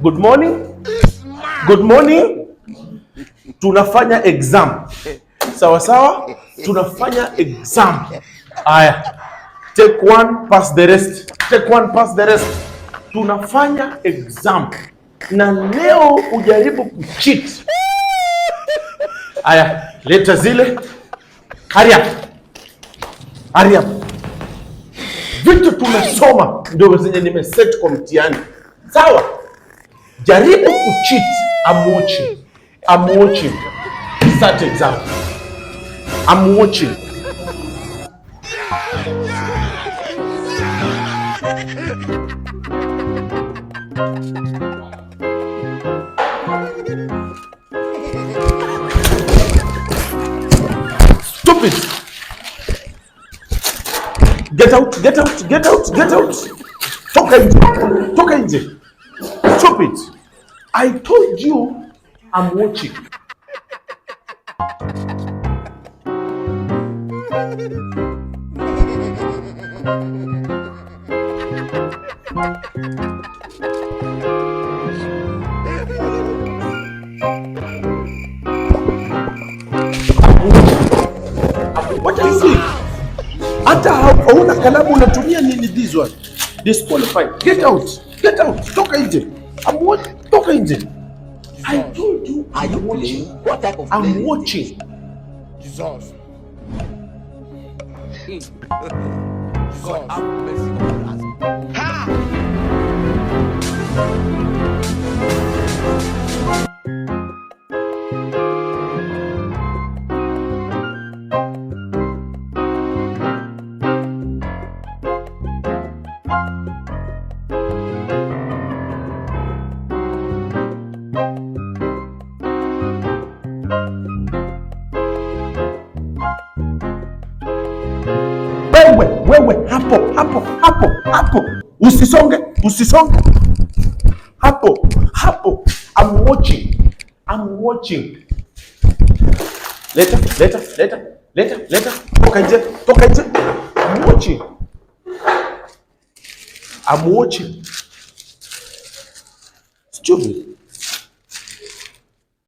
Good morning. Good morning. Tunafanya exam. Sawa sawa? Tunafanya exam. Aya. Take one, pass the rest. Take one, pass the rest. Tunafanya exam. Na leo ujaribu kucheat. Aya, leta zile. Hurry up. Hurry up. Vitu tumesoma ndio zenye nimeset kwa mtihani. Sawa? Jaribu kucheat. I'm watching. I'm watching. Start exam. I'm watching. Stupid. Get out, get out, get out, get out. Toka nje. Toka nje. Stupid. I told you I'm watching. What are you doing? Hata hauna kalamu, unatumia nini? This one. Disqualified. Get out. Get out. Toka nje. I'm watching. Toka nje. I told you Are I'm you watching. playing? What type of I'm playing is watching. Jesus. this? God have mercy upon us. Wewe, wewe, hapo, hapo, hapo, hapo. Usisonge, usisonge. Hapo, hapo. I'm watching. I'm watching. Leta, leta, leta, leta, leta. Toka nje, toka nje. I'm watching. I'm watching. Stupid.